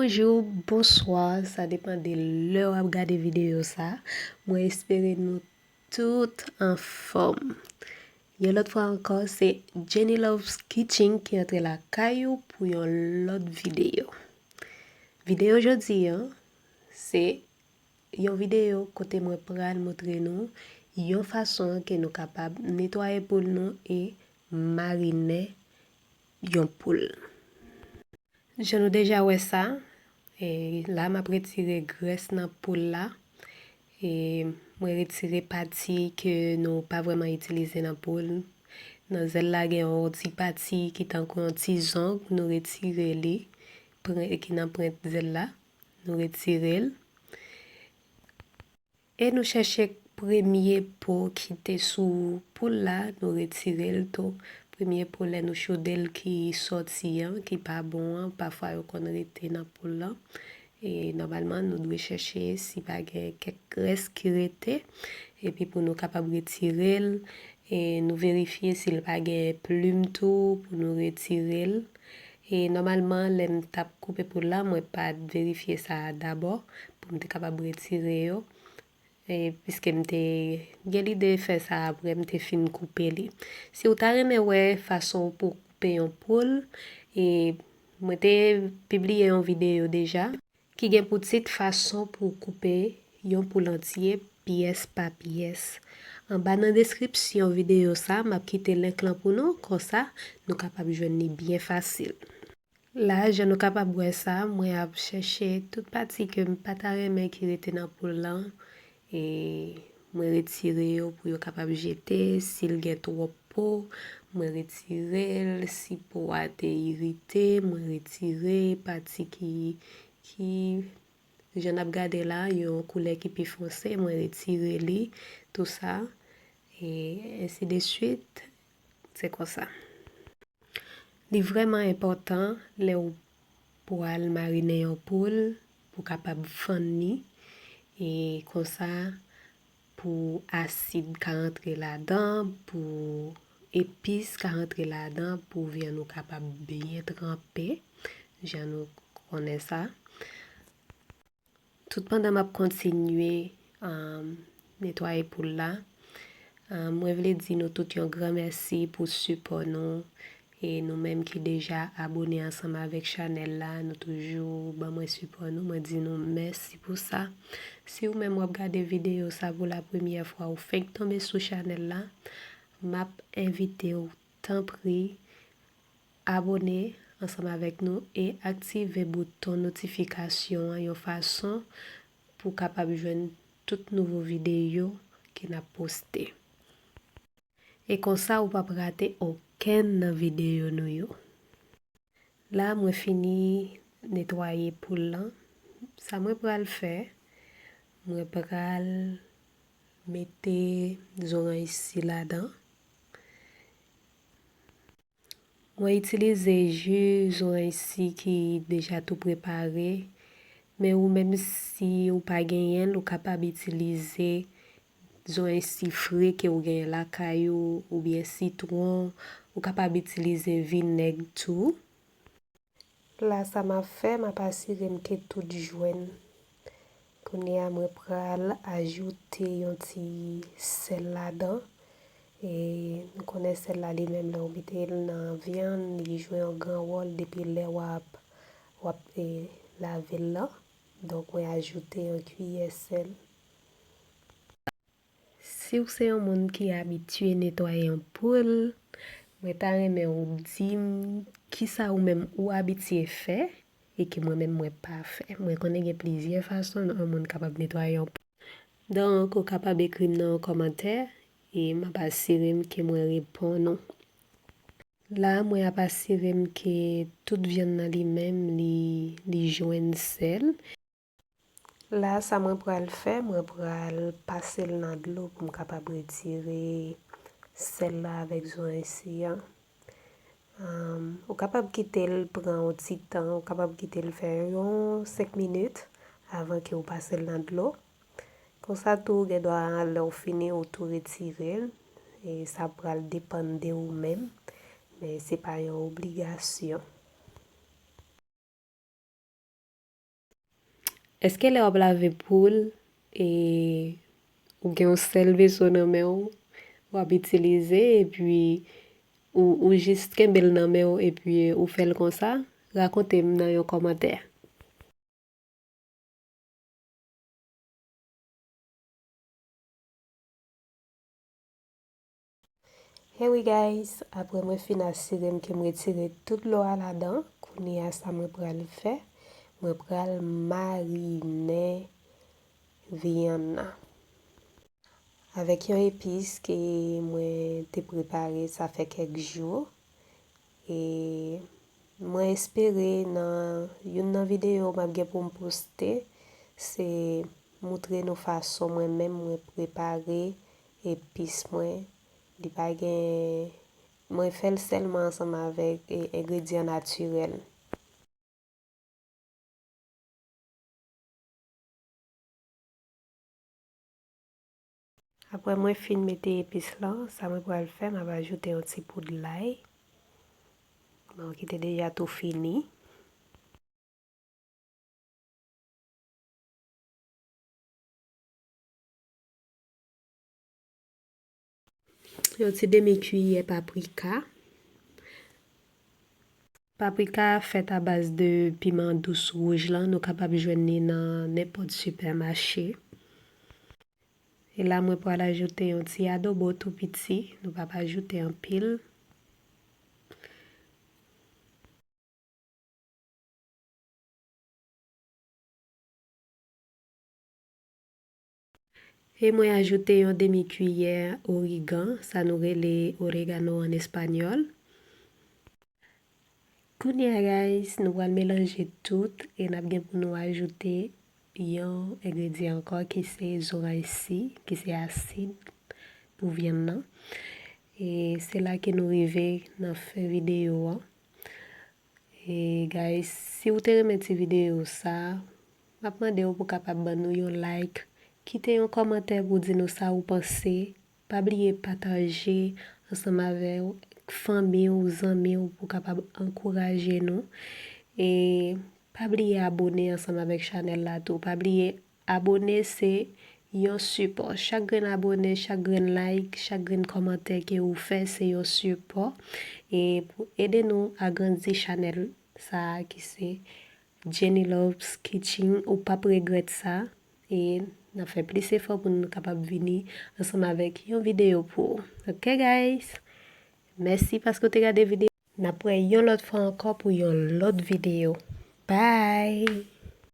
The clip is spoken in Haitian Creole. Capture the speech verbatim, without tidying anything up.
Bonjou, bonswa, sa depann de lè w ap gade videyo sa. Mwen espere nou tout anfòm. Yon lòt fwa ankò, se Jenny Loves Kitchen ki antre lakay ou pou yon lòt videyo. Videyo jodi a, se yon videyo kote mwen pral montre nou yon fason ke nou kapab netwaye poul nou e marinen yon poul. Jan nou deja wè sa, e, la m ap retire grès nan poul la. E, mwen retire pati ke nou pa vrèman itilize nan poul. Nan zèl la gen yon ti pati ki tankou yon ti zong, nou retire li, pren, ki nan pwent zèl la, nou retire l. E nou chèche premye po ki te sou poul la, nou retire l tou. Premye po lè nou chode l ki sòti an, ki pa bon an, pafwa yo konn rete nan poul lan. E nòmalman, nou dwe chèche si pa gen kèk grès ki rete. Epi pou nou kapab retire l, e nou verifye si l pa gen plim tou pou nou retire l. E nòmalman, lè m t ap koupe poul la, mwen pa t verifye sa a dabò pou m te kapab retire yo. E piske m te gen lide fè sa apre m te fin koupe li. Si w ta renmen wè fason pou koupe yon poul, e mwen te pibliye yon videyo deja ki gen pou tit fason pou koupe yon poul antye pyès pa pyès. Anba nan deskripsyon videyo sa, m ap kite link lan pou nou, konsa nou kapab jwenn li byen fasil. La, jan nou kapab wè sa, mwen ap chèche tout pati ke m pa ta renmen ki rete nan poul lan. E mwen retire yo pou yo kapab jete. Si l gen twòp po, mwen retire l. Si po a te irite, mwen retire pati ki, ki, jan n ap gade la, yon koulè ki pi fonse, mwen retire li, tou sa. E ensi de swit, se konsa. Li vrèman enpòtan lè w pral marinen yon poul pou w kapab fann li. E konsa, pou asid ka rantre ladan, pou epis ka rantre ladan, pou vyann ou kapab byen tranpe, jan nou konnen sa. Tout pandan m ap kontinye, um, netwaye poul la, um, mwen vle di nou tout yon gran mèsi pou sipò nou. E nou menm ki deja abone ansanm avèk chanèl la, nou toujou ban mwen sipò nou. Mwen di nou mèsi pou sa. Si ou menm w ap gade videyo sa pou la premyè fwa, ou fenk tonbe sou chanèl la, m ap envite w, tanpri, abone ansanm avèk nou e aktive bouton notifikasyon an yon fason pou w kapab jwenn tout nouvo videyo ke n ap poste. E konsa, ou p ap rate okenn nan videyo nou yo. La, mwen fini netwaye poul lan. Sa mwen pral fè, mwen pral mete zoranj si ladan. Mwen itilize ji zoranj si ki deja tou prepare, men ou menm si ou pa genyen l, ou kapab itilize zoranj si fre ke ou genyen lakay ou, oubyen sitwon, ou kapab itilize vinèg tou. La, sa m ap fè, m ap asire m ke tout jwenn. Kounye a, mwen pral ajoute yon ti sèl ladan. E nou konnen sèl la li menm, lè w mete l nan vyann, li jwe yon gran wòl depi lè w ap, w ap, e, lave l lan. Donk, mwen ajoute yon kiyè sèl. Si w se yon moun ki abitye netwaye yon poul, mwen ta renmen w di m kisa ou menm ou abitye fè e ke mwen menm mwen pa fè. Mwen konnen gen plizyè fason yon moun kapab netwaye yon poul. Donk, ou kapab ekri m nan yon kòmantè e m ap asire m ke mwen reponn ou. La, mwen ap asire m ke tout vyann nan li menm, li, li jwenn sèl. La, sa mwen pral fè, mwen pral pase l nan dlo pou m kapab retire sèl la avèk zoranj si an. Ahn, ou kapab kite l pran yon ti tan, ou kapab kite l fè yon senk minit avan ke ou pase l nan dlo. Konsa tou, ou gen dwa, lè w fini, ou tou retire l. E sa pral depann de ou menm, men se pa yon obligasyon. Èske lè w ap lave poul, e, ou gen yon sèl veso nan men w, w ap itilize, epi ou, ou jis kenbe l nan men w, epi ou fè l konsa? Rakonte m nan yon kòmantè. Hey wi guys, apre mwen fin asire m ke m retire tout dlo a ladan, kounye a sa mwen pral fè, mwen pral marinen vyann nan avèk yon epis ke mwen te prepare sa fè kèk jou. E mwen espere nan youn nan videyo m ap gen pou m poste, se moutre nou fason mwen menm mwen prepare epis mwen. Li pa gen, mwen fè l sèlman ansanm avèk, e, engredyan natirèl. Apre mwen fin mete epis lan, sa mwen pral fè, m ap ajoute yon ti poud lay. Bon, ki te deja tou fini. Yon ti demi kiyè paprika. Paprika fèt a baz de piman dous wouj lan, nou kapab jwenn li nan nenpòt sipèmache. E la mwen pral ajoute yon ti adobo tou piti, nou p ap ajoute anpil. E mwen ajoute yon demi kiyè origan, sa nou rele oregano an espanyòl. Kounye a, guys, nou pral melanje tout e n ap gen pou nou ajoute yon engredyan ankò ki se zoranj si, ki se asid pou vyann nan. E se la ke nou rive nan fen videyo an. E guys, si w te renmen ti videyo sa, m ap mande w pou w kapab ban nou yon like, kite yon kòmantè pou di nou sa ou panse. Pa bliye pataje ansanm avè w, fanmi w, zanmi w pou kapab ankouraje nou. E pa bliye abone ansanm avèk chanèl la tou. Pa bliye abone se yon sipò. Chak grenn abone, chak grenn like, chak grenn kòmantè ke ou fè se yon sipò. E pou ede nou agrandi chanèl sa a ki se Jenny Loves Kitchen, ou p ap regrèt sa. E n ap fè plis efò pou nou kapab vini ansanm avèk yon videyo pou ou. Ok, guys? Mèsi paske w te gade videyo. N ap wè yon lòt fwa ankò pou yon lòt videyo. Bye!